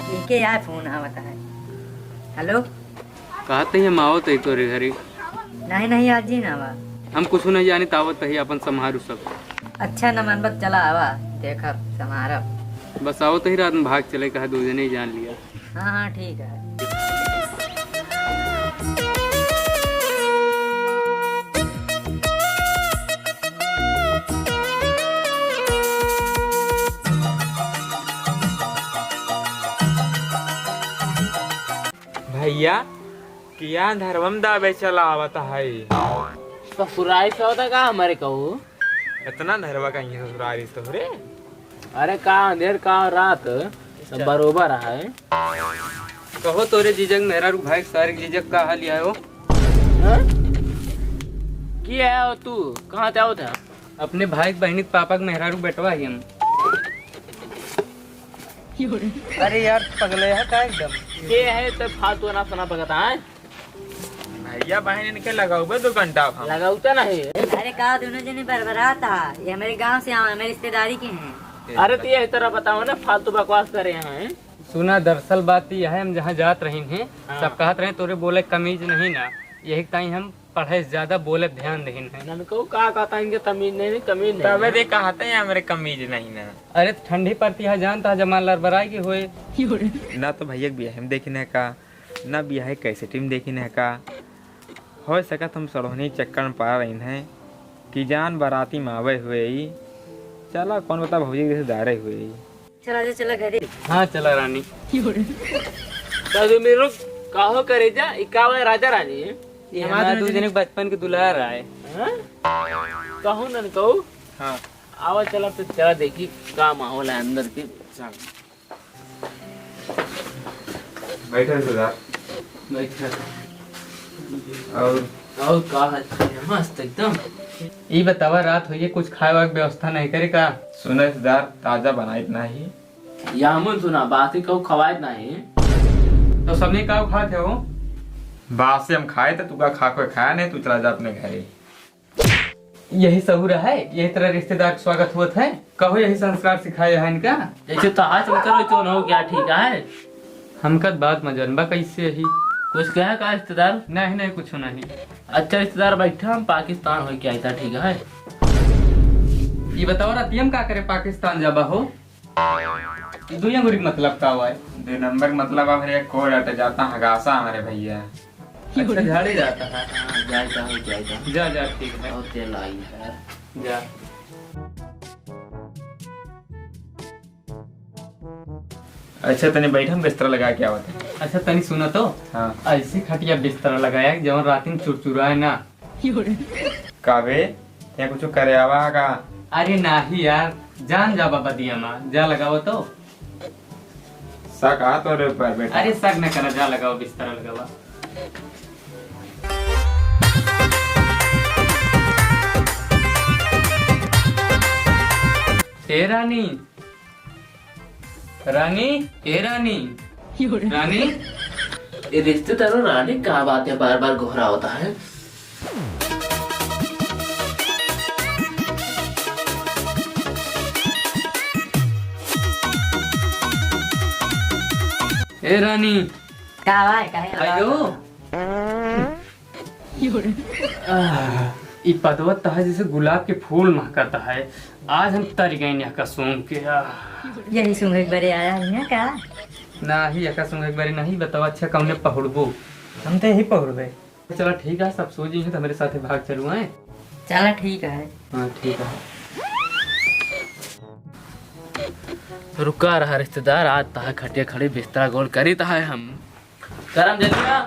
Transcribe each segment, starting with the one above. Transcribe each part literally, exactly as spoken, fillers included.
इनके यार फोन आवत है। हेलो। कहत ही हम आवत ही तोरे घरे। नहीं, नहीं, आज ही ना आवा। हम कुछ नहीं जानित, आवत ही, अपन संभारू सब। अच्छा, न मनबक, चला आवा, देखब, संभारब। बस आवत ही, रात में भाग चले, कहा दो जने ही जान लिया। हाँ, हाँ, ठीक है। भैया, किया धरवम दाबे चला आवत है। ससुरारी से होता का हमारे कहू? इतना धरवा का ही ससुरारी से हो रे? अरे का अंधेर का रात, सब बरोबर है। कहो तोरे जीजक मेहरारू भाई सारे जीजक का हाल है हो? हाँ? की है हो तू? कहाँ ते आवत है? अपने भाई के बहिनी के पापा के मेहरारू बेटवा ही हम। अरे यार, पगले है का एकदम? ये है तो फालतू ना सुना पकता है। भैया बहन इनके लगाऊ बे दो घंटा अब हम। लगाऊ तो नहीं। अरे का दोनों जने बरबरात है, ये हमारे गांव से आवा, हमारे रिश्तेदारी के हैं। अरे तो ये तरह बताओ ना, फालतू बकवास करे हैं। सुना, दरअसल बात यह है, हम जहाँ जात रही हैं, हाँ। सब कहत रहे तोरे बोले कमीज नहीं ना, यही ताई हम पढ़े से ज्यादा बोले ध्यान देहिन है। ननकऊ का कहता इनके तमीज नहीं, कमीज नहीं तबे है। दे कहते हैं हमरे कमीज नहीं ना। अरे तो ठंडी पड़ती है, जानता है जमान लड़बड़ाए के होए। ना तो भैया के बियाह में देखिन है का, ना बियाह के कैसेट में देखिन है का। हो सकत हम सड़ोहनी चक्कर में पड़ा रही हैं कि जान बाराती में आवे हुए ही। चला कौन बता भौजी के रिश्तेदारे हुए ही। चला जा, चला घरे। हाँ, चला रानी। तो तुम रुक, काहो करे जा, ई का हुआ राजा रानी? ये हमारे हमारे दो जने के बचपन के दुलार आए। हाँ? कहू ननकऊ? हाँ। आवा चला फिर, चला देखी का माहौल है अंदर के। चल। बैठा रिश्तेदार। बैठा। और? और का हाल है? मस्त एकदम। ई बतावा, रात होइए, कुछ खाए वाए के व्यवस्था नहीं करे का? सुना रिश्तेदार, ताजा बनाइत नाही। या हमन सुना, बासी कहू खवाइत नाही। तो सबने का खात है हो? बासी हम खाए तो तू का खा कोई खाया नहीं, तू चला जा अपने घरे। यही सहूर है, यही तरह रिश्तेदार के स्वागत होत है। कहो यही संस्कार सिखाए है इनका। जैसे तो हाथ में करो तो न हो क्या, ठीक है? हमका त बात में जनबा कैसे ही। कुछ कहा का रिश्तेदार? नहीं, नहीं, कुछ नहीं। अच्छा रिश्तेदार बैठा, हम पाकिस्तान होके आइता, ठीक है? ये बताओ रतियम का करे पाकिस्तान जाबा हो? ई दुई अंगुरी के मतलब का हुआ है? दो नंबर के मतलब अब रे कोड अट जाता हगासा हमारे भैया। अच्छा, झाड़े जाता है। हाँ, जाए का हो, जाए का। जा, जा, ठीक है। और तेल आई है। जा। अच्छा, तनी बैठम, बिस्तर लगा के आवत है। अच्छा, तनी सुना तो। हाँ। ऐसी खटिया बिस्तर लगाया कि जवन रातिन चुरचुराए ना। का बे? यहाँ कुछ करे आवा है का? अरे नाही यार, जान जा बाबा दिया माँ, जा लगाओ तो। शक आ तोरे ऊपर बेटा। अरे शक न करा, जा लगाओ, बिस्तर लगावा। ए रानी, रानी, ए रानी, रानी। ये रिश्तेदारों, रानी का बात है, बार बार गोहरावत है? ए रानी। का भाई, काहे हेलो। आह, ई पदवा तहा जैसे गुलाब के फूल महकता है। आज हम तर गए यहाँ का सूंघ के। आह। यही सूंघ एक बारे आया है का? नाही, एका सूंघ एक बारे नहीं। बतावा, अच्छा, कौने पहुड़बो? हम तो यही पहुड़बे। चला ठीक है, सब सो जी हैं तो हमारे साथ भाग चलू, हैं? चला ठीक है। हाँ, ठीक है। रुका रहा रिश्तेदार, आज तहा खटिया खड़ी बिस्तरा गोल करी तहा हम। करम जलिया,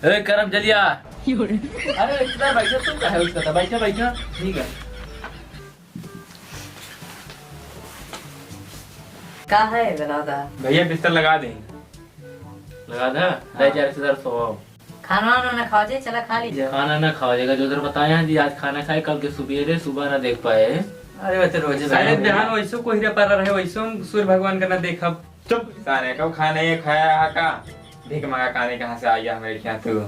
ए करम जलिया। अरे रिश्तेदार बैठा, तू का है उसका था, बैठा बैठा। ठीक है। का है बलादा? भैया बिस्तर लगा दे। लगा दे। हाँ। ले जा रिश्तेदार सोओ। खाना वाना ना खावा जाए, चला खा लीजिए। खाना ना खावा जाएगा, जो उधर बताए हैं जी, आज खाना खाए, कल के सुबेरे सुबह ना देख पाए। अरे वैसे रोजे अरे जाएंगे। बिहान वैसो कोहरा पड़ा रहे, वैसो हम सूर्य भगवान का ना देखब। चुप सारे, कब खाने ये खाया है का? भीख मांगा खाने कहाँ से आ गया हमारे क्या तू?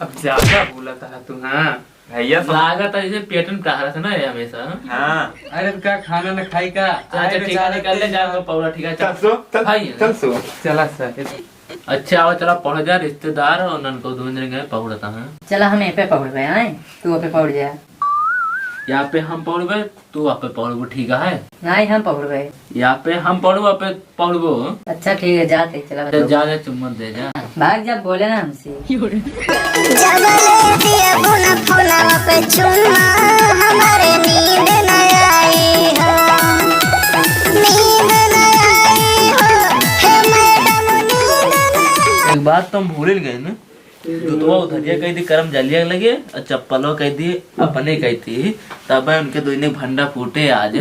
अब ज्यादा बोला था तू, हाँ। भैया सब लागत है जैसे पेट में टहरत है ना ये हमेशा। हाँ। अरे तो का खाना न खाई का? अच्छा, आए अच्छा, ठीक है, बेचारे निकल ले, जा, तो पौड़ा, ठीक है, चल। चल सो, चल, भाई, चल सो। चला सर। अच्छा, आओ, चला पहुँच जा, रिश्तेदार और ननको दोनों जने गए पहुँचता है। चला, हम ए पे पहुँच गए हैं, तू ओ पे पहुँच जा। यहाँ पे हम पहुँच गए, तू आप पे पहुँचबो, ठीक है? नहीं, हम पहुँच गए। यहाँ पे हम पहुँचबो, आप पे पहुँचबो। अच्छा, ठीक है, जाते, चला चल, बता। जा, जा, चुम्मा दे, जा। भाग जा, बोले ना हमसे। जब ले दिए बुना फोनवा पे चुम्मा, हमारे नींद न आई हो, नींद न आई हो, हे मैडम, नींद न आई। एक बात तो हम भूल गए ना, जूतवा उधरिया कह दी करम जलिया लगे, और चप्पलवा कह दी अपने कह दी, तब उनके दोनों भंडा फूटे आज।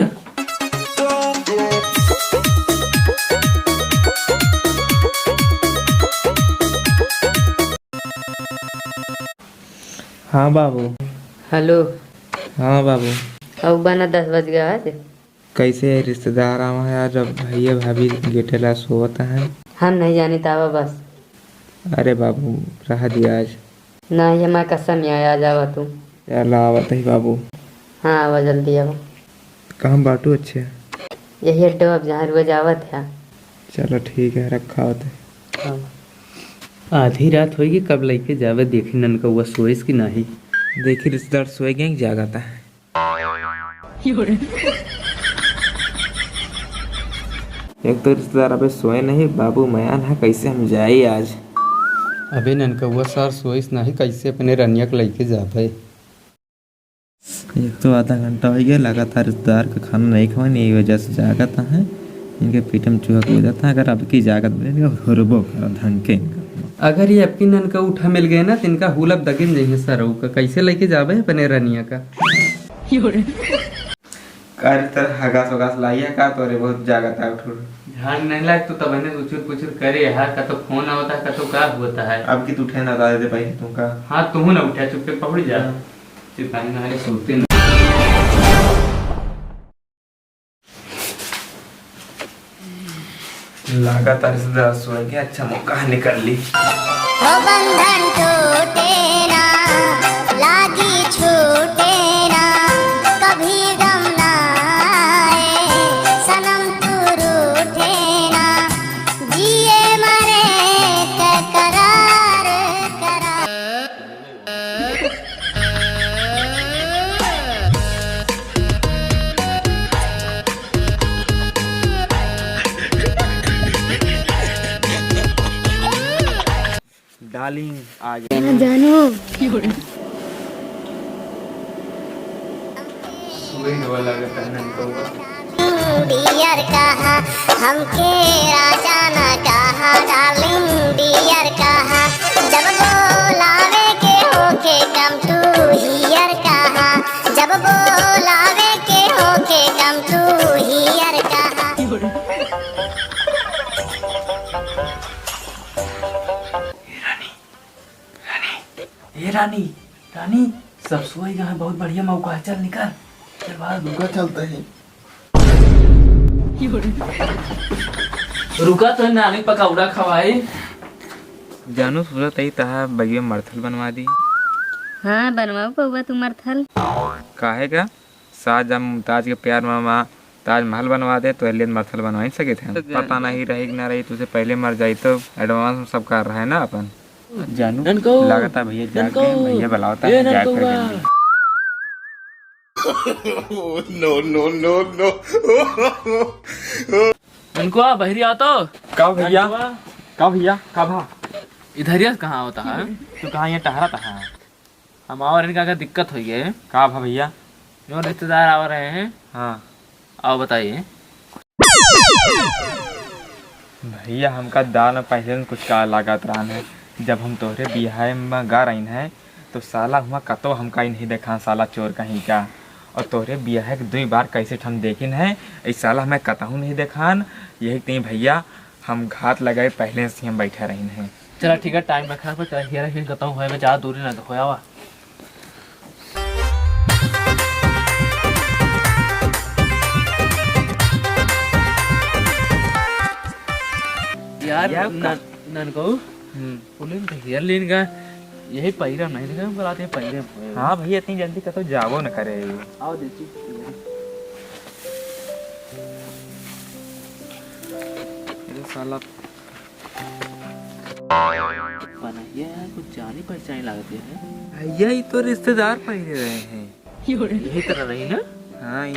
हाँ बाबू। हेलो। हाँ बाबू। अब बना दस बज गया आज। कैसे रिश्तेदार आवा है आज, अब भैया भाभी गेटे ला सोवत हैं। हम नहीं जानी तावा बस। अरे बाबू, रह दिया आज। नहीं, हमार कसम या, आ जावा तू। चला आवत ही बाबू। हाँ, आवा, जल्दी आवा। कहाँ बाटू? अच्छा। यही अड्डा अब जहाँ रोज आवत है। चलो ठीक है, रखा होते। हाँ। आधी रात होइगी, कब लइके जावे, देखी ननकउआ सोइस कि नाही। देखी रिश्तेदार सोए गए कि जागत है। एक तो रिश्तेदार अबे सोए नहीं, बाबू मयान है, कैसे हम जाई आज? अबे ननकउआ सार सोइस नाही, कैसे अपने रनिया के लइके जाबे? एक तो आधा घंटा होइ गया लगातार रिश्तेदार का खाना नहीं खवाइन, यही वजह से जागत है। इनके पीठ में चूहा कूदत है, अगर अब की जागत बने, इनका हुरबो करा धंके इनका। अगर ये अब की ननका उठा मिल गए ना, तो इनका हुलब दगिन जइहे सरऊ का। कैसे लइके जाबे अपने रनिया का? का रे, तर हगास वगास लाई है का तोरे? बहुत जागत है, उठ, उठ। झाड़ नहीं लाग तो तब इन्हें उछुर पुछुर करे है, का तो फोन आवता है, का तो का होता है। अब की तू उठे ना, दादे दे पाई तू का। हाँ, तू ना उठा, चुपके पहुड़ जा। हाँ। चिताई ना है, सोते ना। लागत है रिश्तेदार सोए के अच्छा मौका निकाल ली। ओ बंधन टूटे ना, लागी छूटे ना, कभी गम ना आए, सनम तू रूठे ना, जिए मरे के करार करा। डार्लिंग आ गई। जानू। सोए गवा लागत है ननकउआ। डियर कहा, हमके राजा ना कहा, डार्लिंग डियर कहा, जब बोलावे के होखे come to here कहा, जब बोलावे के होखे come to here कहा। ए रानी, रानी, ए रानी, रानी, सब सोए गए हैं, बहुत बढ़िया मौका है, चल निकल, चल बाहर। रुका, चलते हैं। रुका तो नानी पकौड़ा खवाई। जानू, सूरत आई तहा बगिया मरथल बनवा दी। हाँ, बनवाओ बउआ तू मरथल। काहे का? शाहजहां मुमताज के प्यार में वहाँ ताजमहल बनवा दे, तो लिए मरथल बनवा ही सके थे। पता नहीं रही कि ना रही, तुझसे पहले मर जाई तो advance में सब कर रहा है ना अपन। जानू, ननको, लागता भैया जाग ननको, गए, भैया बुलावता ए है, जाए फिर ननकउआ। जल्दी। No, no, no, no। ननकउआ, बहरी आ तो। का भैया? ननकउआ। का भैया? का भा? इधरिया से कहाँ होता है? तू कहाँ ये टहरत है? हम आवा रहे, का, का दिक्कत होइ गए? का भा भैया? जो रिश्तेदार आवा रहे हैं। हाँ। आओ बताइए। भैया, हमका दाल में पहले न कुछ का लागत रहन है। जब हम तोहरे बियाहे में गा रही हैं, तो साला हुआ कतो हमका ही नहीं देखान, साला चोर कहीं का। और तोहरे बियाहे के दुई बार कैसे हम देखिन है, इस साला हमें कतहू नहीं देखान। यही तीन भैया, हम घात लगाए पहले से हम बैठे रही हैं। चला ठीक है, टाइम रखा पर चला, हेरा हेरी कतहूँ होए, ज्यादा दूरी ना होया हुआ। यार, यार, न-, का? ननकऊ, हम्म। उन्हें तो हेयर लेन का यही पहिरा नहीं देखे, हम कहते हैं पहिरे में। हाँ भैया, इतनी जल्दी कतौ जाबो न करे। आओ देती। अरे साला। बनैया यार, कुछ जानी पहचानी लागत है। भैया, ये तो रिश्तेदार पहिरे रहे हैं। यही तरह रही ना? हाँ, ये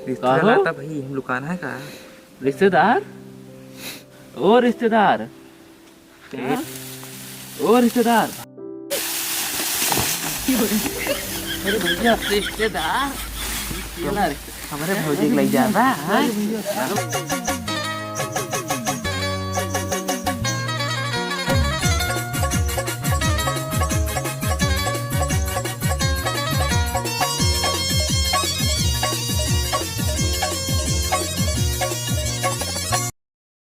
रिश्तेदार काहो? लाता भाई, हम लुकाना है का? रिश्तेदार? ओ रिश्तेदार। क्या? ओ रिश्तेदार। अरे भैया, रिश्तेदार? केना रिश्ते-, हमारे भौजी के लई जाबा, हाँ? अरे भैया।